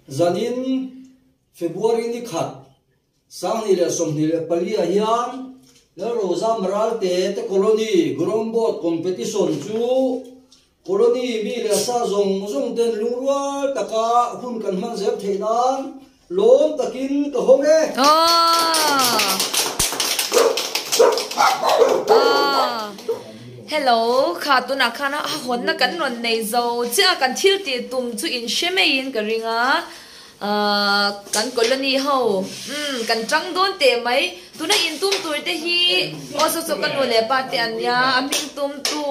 Zanin February ni khat 2024 ah hian Lalroza Maralte te Colony Ground Board Competition chu Colony mi leh sa zawng zawng ten lungrual taka hun kan hman zel theih nan lawm takin ka hawng e. Hello, kha tunah khan a hawnna kan rawn nei zo chiah a, kan thil tih tum chu in hre maiin ka ring a. Kan colony ho umm kan tang dawn teh mai. Tuna in tum tur te hi aw saw saw ka nu leh pa te an nia, a hming tum tu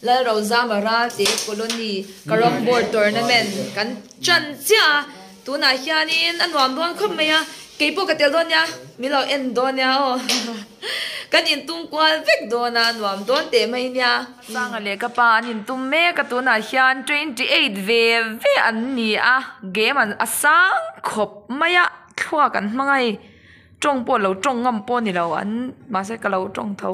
Lalrozama Ralte colony Carrom board tournament kan chan chiah a, tunah hianin a nuam dawn khawp mai a, keipawh ka tel dawn nia, min lo en dawn nia aw kan intum kual vek dawn a, nuam dawn teh mai nia. Sanga leh ka pa an intum mek a, tunah hian 28 ve ve an ni a, game an a sang khawp mai a, thluak an hmang a hei. Tawng pawh lo tawng ngam pawh ni lo an mahse ka lo tawng tho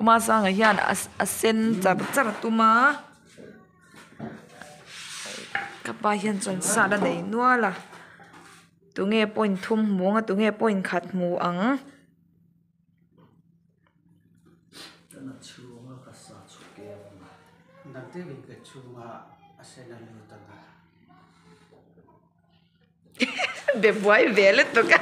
Uma sanga hian a sen char char a tum a ka pa hian chuan sat a nei nual a tunge point thum hmu ang a tunge point khat hmu ang. Be buai ve lutuk a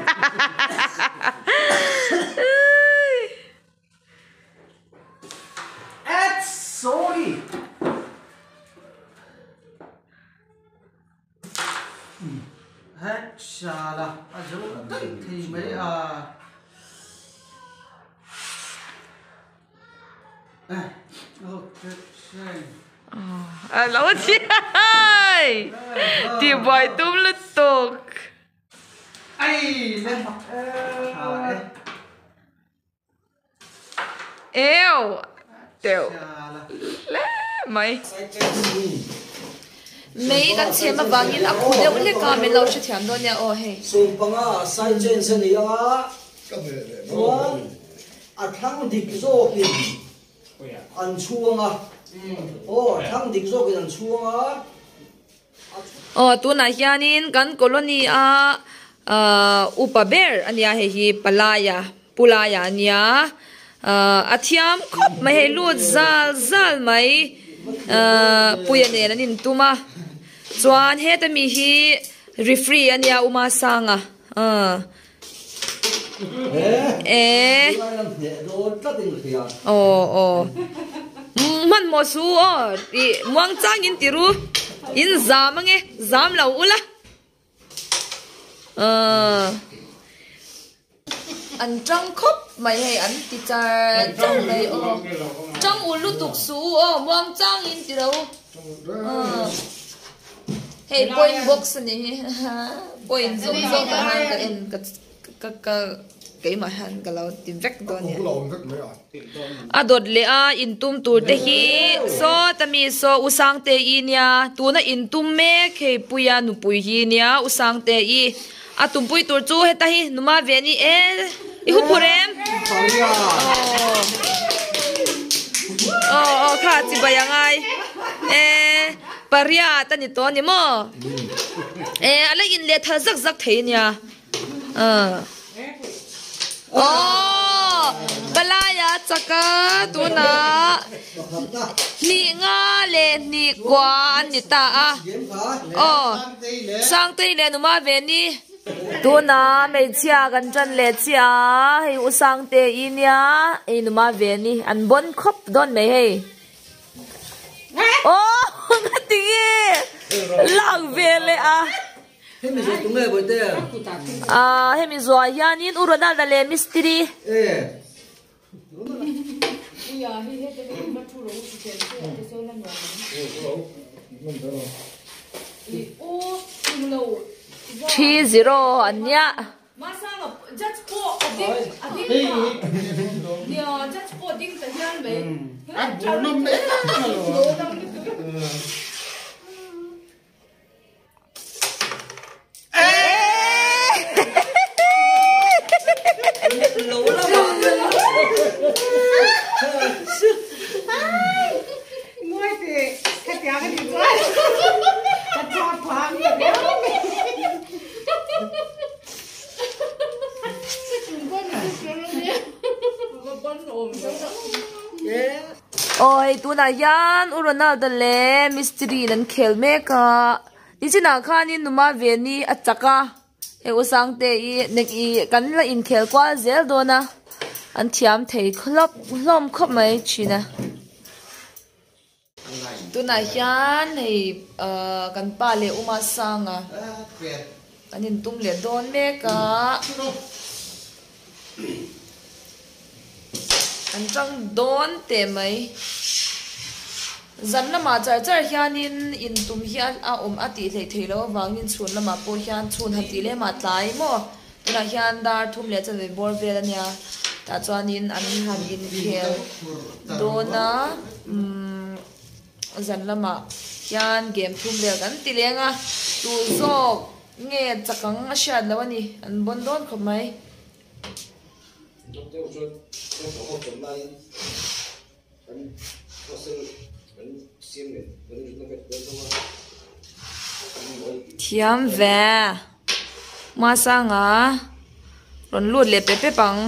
A lo chiai tih buai tum lutuk. Eo teuh hle mai. Mei kan chhem avangin a khu deuh hlek a min lo hrethiam dawn nia aw hei. Sawmpanga side change a ni a chuan a thlang dik zawkin an chhuang a aw a thlang dik zawkin an chhuang a. Aw tunah hianin kan colony a ahh upa ber a nia hei hi Palaya Pulaya a nia ahh a thiam khawp mai hei lut zal zal mai ahh puia nen an intum a chuan heta mi hi referee a nia Uma Sanga ahh. E aw aw hmanhmawh su aw ih muang chang in ti ru in zam ange zam lo ula ahh an tang khawp mai hei an ti char char mai aw tang ul lutuk su aw muang chang in ti ro ahh. Hei point box a ni hi point zawng zawng ah hian ka en ka ka ka keimah hian ka lo ti vek dawn nia a dawt leh a intum tur te hi saw ta mi saw u sangte i nia tuna intum mek hei puia nupui hi nia u sangte i a tumpui tur chu heta hi numa ve ni e i hu phur em aw aw kha chibai a ngai e Pariat a ni tawh a ni maw? E, a la in leh thal zak zak thei a nia. Aw, palaia chaka tunah hnih nga leh hnih kua an ni ta a. Aw, Sangtei leh Numa ve ni. Tunah hmeichhia kan tan leh chiah a, hei U Sangtei nia, hei Numa ve ni. An bawn khawp dawn mai hei. Aw ka ti nge lak ve leh a. Hemi zuah tu nge bawihte? Ah hemi zuah hianin u Ronaldo leh mistiri. E. 3-0 an nia. Hei tunah hian U Ronaldo leh mistiri in an khel mek a nichinah khanin numa veni a chak a hei U Sangte i nek ih kan la inkhel kual zel dawn a an thiam thei khlawp hlawm khawp mai thin a. Tunah hian hei ahh kan pa leh Uma Sanga an intum leh dawn mek a an tang dawn teh mai zan lamah char char hianin intum hian a awm a tih hleih theih loh avangin chhun lamah pawh hian chhun han tih lem ah tlai maw tunah hian dar thum leh chanve bawr vel a nia tah chuanin an han inkhel dawn a umm zan lamah hian game thum vel kan ti leng a tu zawk nge chak ang a hriat loh a ni an bawn dawn khawp mai. Thiam ve Masanga rawn lut leh pep pep ang.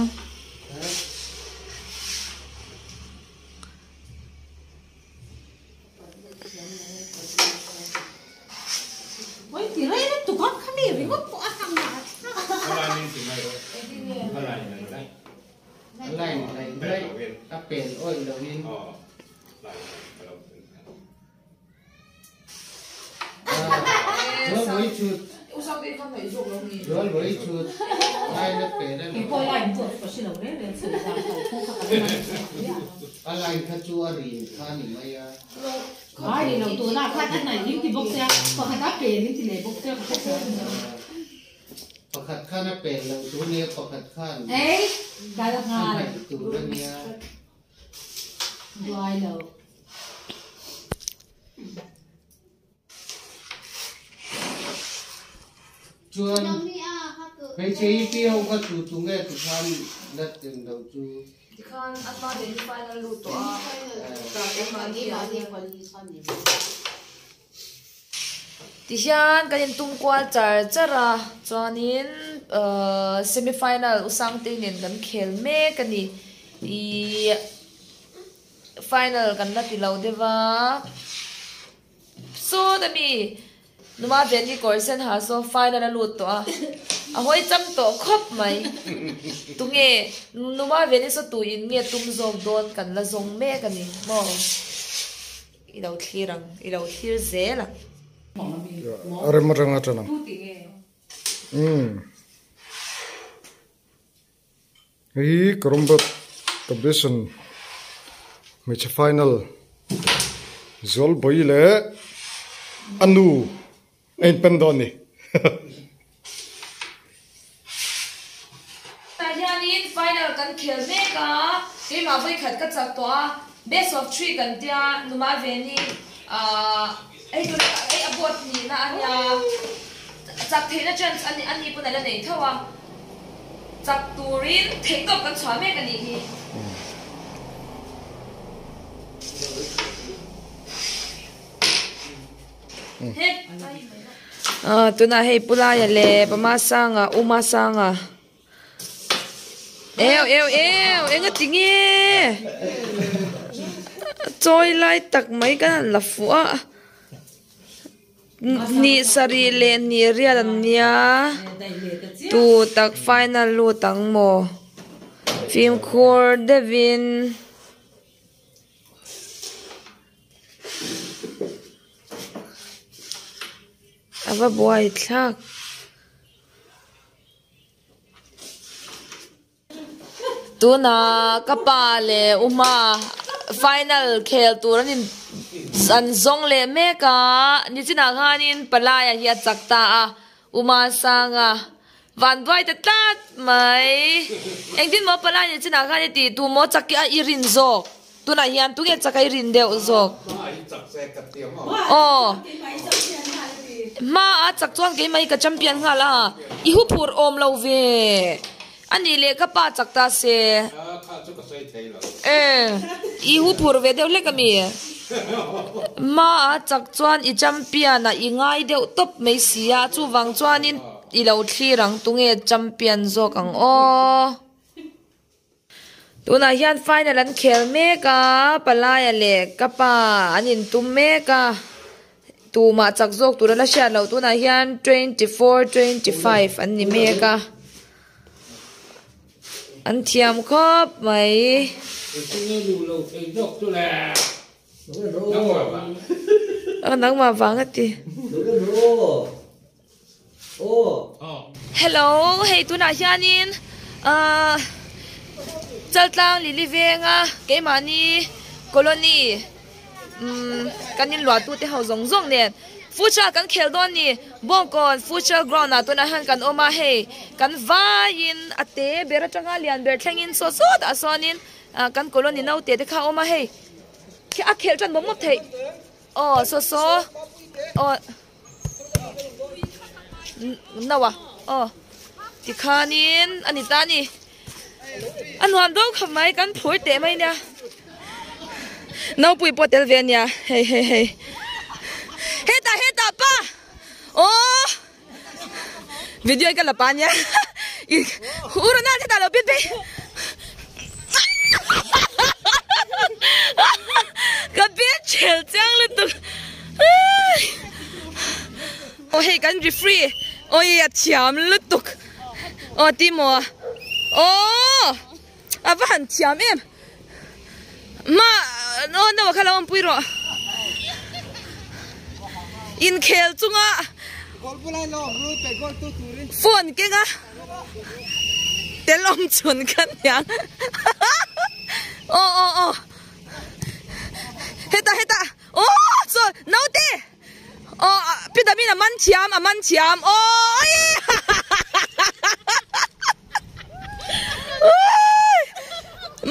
Pakhat khan a pen loh tur nia pakhat khan a hnaih tur a nia. Chuan hmeichhe hi pi ho kha tu tu nge tikhan la tlin loh chu. Tikhan a hma leh hi final lut tawh a. Tihian kan intum kual char char a chuanin ahh semi final u Sangtei nen kan khel mek a ni ihh final kan la ti lo deuh a sawt a mi numa veni kawr sen ha saw final a lut tawh a a hawi cham tawh khawp mai tunge numa veni saw tu in nge tum zawk dawn kan la zawng mek a ni maw. I lo thlir ang, i lo thlir zel ang. A rem atang a tan ang. Umm. Hei Karambat competition hmeichhe final Zualbawi leh a nu a inpen dawn a ni. Tah hianin final kan khel mek a, keimah vawikhat ka chak tawh a, best of three kan tia Numa Veni ahh hei tuna hei a board nihna a nia, chak theihna chance a ni ani pawn a la nei tho a, chak turin theihtawp kan chhuah mek a nih hi. Tunah hei Pu Laia leh Pa Masanga U Masanga eu eu eu eng a ti nge chawi lai tak mai kan han la fuh a ni sarih leh ni riat an nia tu tak final lut ang maw fimkhur deuhin. A va buai thlak. Tunah ka pa leh Uma final khel tur an in an zawng leh mek a, nichinah khanin Palai-a hi a chak ta a, Uma Sanga van buai ta tlat mai. Engtin maw Palai nichinah khan i tih tu maw chak hi a i rin zawk? Tunah hian tunge chak a i rin deuh zawk? Aw. Hma a chak chuan keimah hi ka champion nghal a, i hu phur awm lo ve. A nih leh ka pa chak ta se. E, i hu phur ve deuh hlek a mi? Hma a chak chuan i champion a i ngai deuh tawp mai si a, chuvang chuanin i lo thlir ang tunge champion zawk ang aw. Tunah hian final an khel mek a, Palaia leh ka pa an intum mek a, tumah chak zawk tur a la hriat loh tunah hian 24 25 an ni mek a, an thiam khawp mai. Nangmah vang a ti. Hello hei tunah hianin ahh Chaltlang Lily venga keimahni colony umm kan inluah tute ho zawng zawng nen futsal kan khel dawn ni Bawngkawn futsal ground ah tunah hian kan awm a hei kan vaiin a te ber atanga lian ber thlengin saw sawtah sawnin ah kan colony naute te kha a awm a hei a khelh tan mawp mawp theih aw saw saw aw. No a aw tikhanin a ni ta a ni a nuam dawn khawp mai kan phur teh mai nia naupui pawh tel ve a nia hei hei hei hetah hetah pa aw video in ka la pa nia u Ronald hetah lo pit phei ka bet chhel chiang lutuk aw hei kan referee awi a thiam lutuk aw ti maw aw a va han thiam em ma aw no kha lo awmpui rawh inkhel chunga phone kenga tel awm chhun kha niang aw aw aw hetah hetah aw saw naute aw pi damin a man thiam a man thiam aw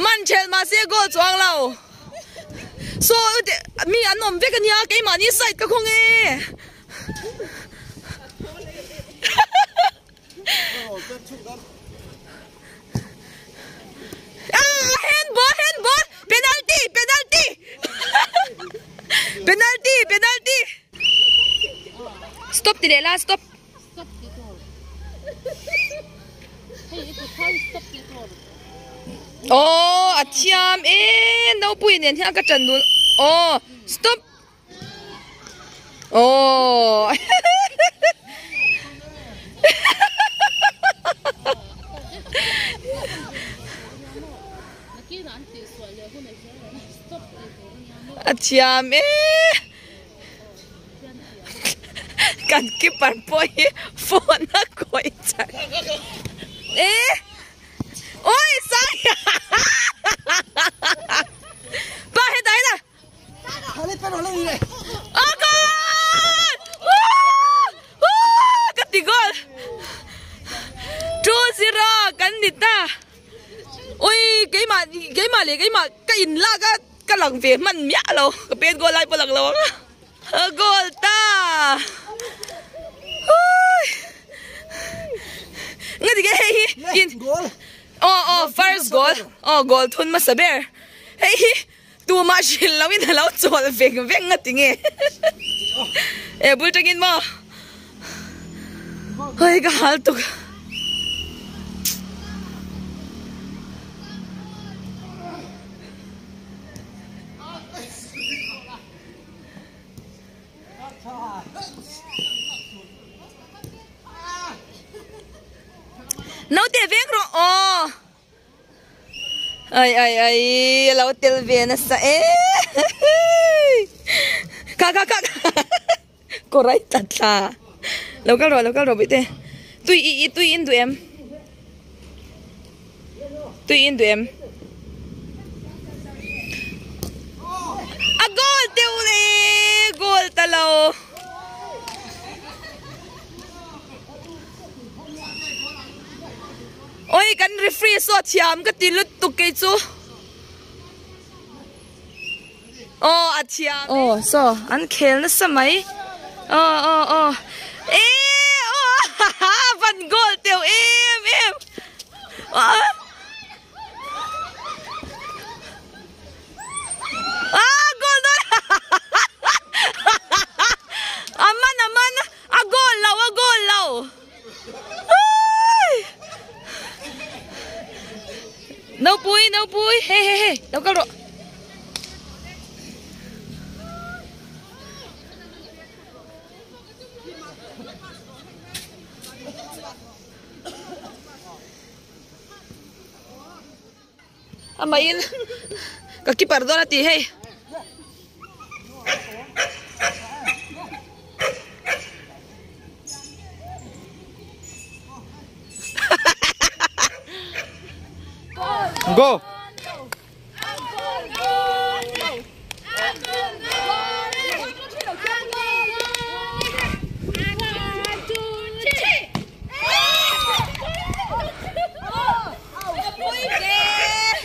man thelh mahse goal chuang lo saw mi an awm vek ania keimahni side ka khawng e. Ah, handball, handball, penalty, penalty, penalty, penalty. Stop ti leh la, stop. Oh, a thiam e, nopui nen hian ka ṭan dun. Oh, stop. Oh. A thiam e. Kan keeper pawh hi phone a khawih chak. E. Oi, sai. Pa hetah hetah. Oh goal! Woo! Ka ti goal. 2-0 kan ni ta. Ui, keimah keimah leh keimah ka in lak a ka lang ve hman miah lo. Ka pen goal lai pawh lang lo ang. Goal ta. Ui. Nga ti ke hei hi in goal. Oh oh first goal. Oh goal thun hmasa ber. Hei hi Tumah hrilh loin a lo chawl veng veng a ti nge? E bul tangin maw? Hei ka hal tuk. Naute veng rawh aw. Ai ai ai a lo tel ve nasa e kha kha kha kawrai tla thla lo kal rawh lo kal rawh bawihte tui i i tui in duh em tui in duh em a goal teuh le goal ta lo. Oi kan referee saw thiam ka ti lutuk kei chu. Aw a thiam e. Aw saw an khel nasa mai. Aw aw aw. E aw van goal teuh em em. Ah goal dawn. A man a man a goal lo a goal lo. Nopui nopui. Apui hei hei hei lo kal rawh. Amah in ka keeper dawn a ti hei. Go!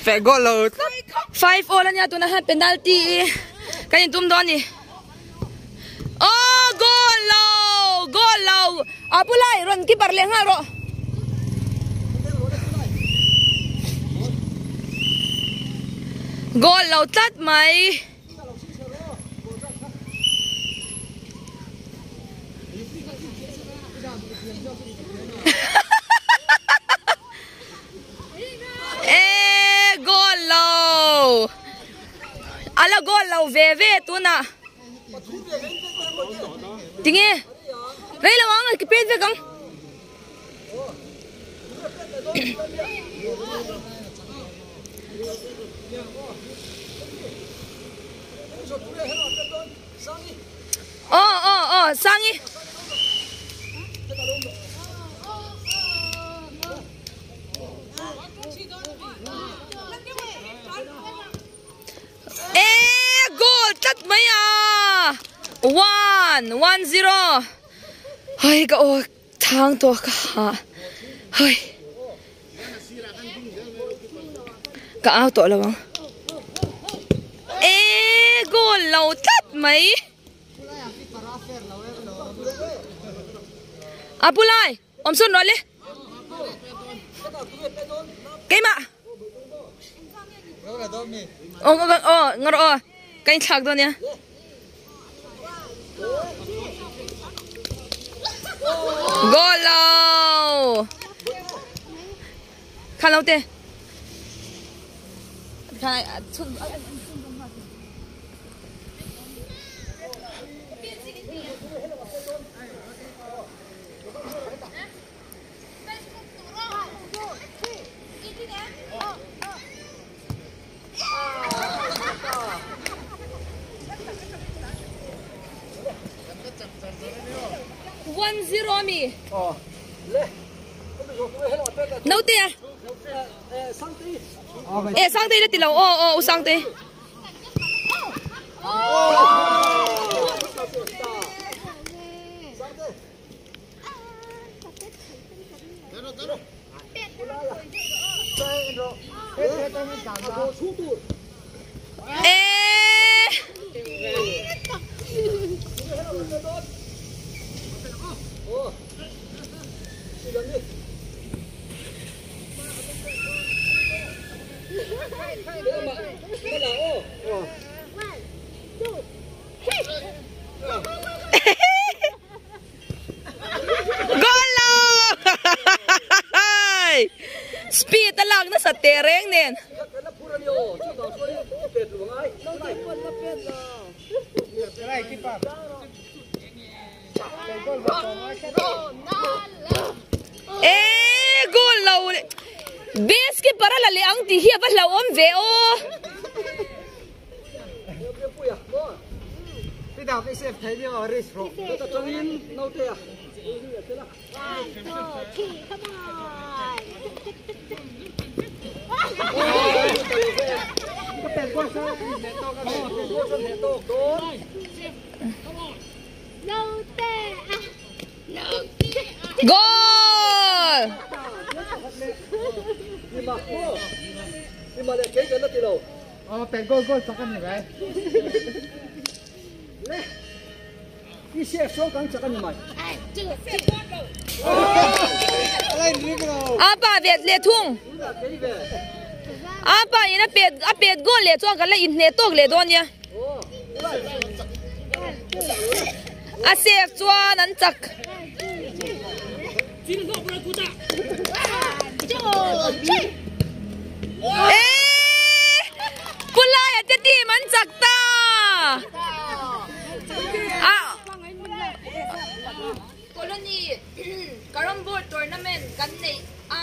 Fe goal lo tlat. 5 all ania tuna hian penalty kan in tum dawn ni. Oh goal lo goal lo a pulai rawn keeper leh nghal rawh. Goal lo tlat mai. E goal lo. Ala goal lo ve ve tuna. Tinge. Rei lo ang ki pet vek ang. Oh oh oh sangi. E goal tlat mai a. 1 1 0. Hai ka o thang to ka ha. Hai. Ka au to lo ang. E goal lo tlat mai. Apulai, om sun rồi le. Cái mà. Ô ô ngor ô, cái thạc đó nha. Goal lo. Khan lâu tê. Khan 1-0 mi. Nấu tiền. Ê sang tây là tiền lâu ô ô sang tây. Ê. Goal! Speed lang na sa tereng nen. Eh, goal lo. Bes ke para la le ang ti hi ba lo om ve o. Goal! Apa vet le thung. Apa ina pet a pet goal le chuan kan la in hne tok le dawn nia. A save chuan an chak. Eh! Pu Laia te team an chak ta! Colony Carrom Board Tournament kan neih a,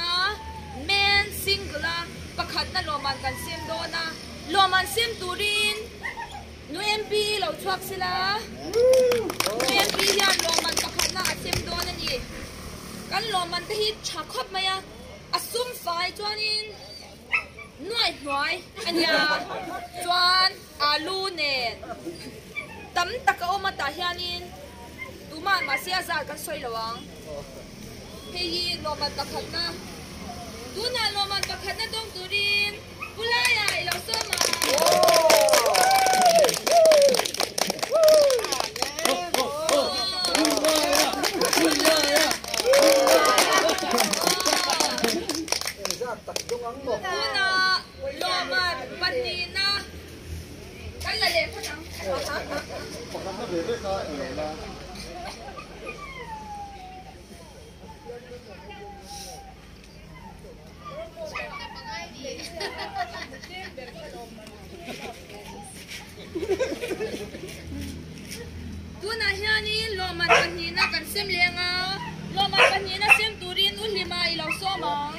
men single a pakhatna lawmman kan sem dawn a, lawmman sem turin Nu MP lo chhuak sila, Nu MP hian lawmman pakhatna a sem dawn a ni. Kan lawmman te hi tha khawp mai a, a sum fai chuanin nuai hnuai a nia, chuan alu nen tam tak a awm a tah hianin tumah mahse a zar kan sawi lo ang. Hei hi lawmman pakhatna, tunah lawmman pakhatna dawng turin Pu Laia i lo sawm ang. Tunah lawmman pahnihna kan la leh phawt ang. Tunah hianin lawmman pahnihna kan sem leng a, lawmman pahnihna sem turin u Hlima i lo sawm ang.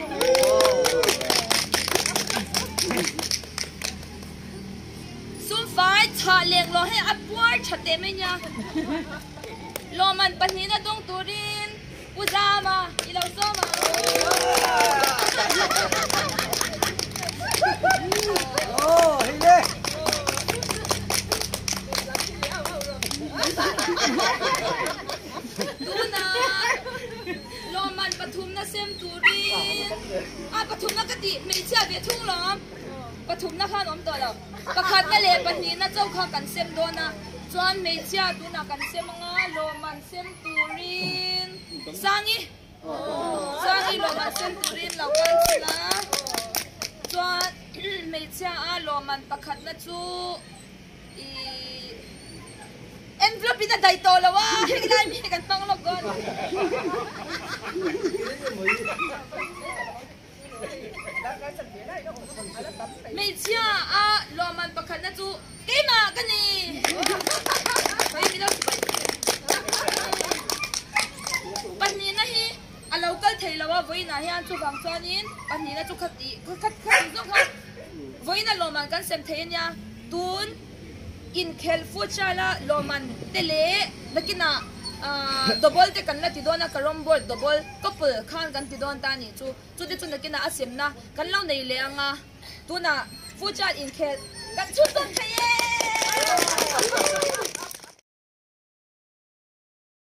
Sumfai chhah leng lo hei a puar tha teh mai nia. Lawmman pahnihna dawng turin Pu Zama i lo sawm ang. Tuna lawmman pathumna sem turin a pathumna ka tih hmeichhia ve thung lawm pathumna khan awm tawh lo pakhatna leh pahnihna chauh kha kan sem dawn a chuan hmeichhia tunah kan sem anga lawmman Sem turin Sangi Sangi lawmman sem turin lo kal chhun a, chuan hmeichhia a lawmman pakhatna chu ih envelope in a daih tawh lo a, heng lai mi kan hmang lawk dawn. Hmeichhia a lawmman pakhatna chu keimah ka ni. Pahnihna hi a lo kal thei lo a vawiinah hian chuvang chuanin pahnihna chu khati khat khati zawk a vawiina lawmman kan sem thei a nia tun Inkhelh futsal a lawmman te leh nakinah double te kan la ti dawn a, carrom board double couple khan kan ti dawn ta a nih chu. Chute chu nakinah a semna kan lo nei leh ang a, tunah futsal inkhelh kan chhun dawn thei e!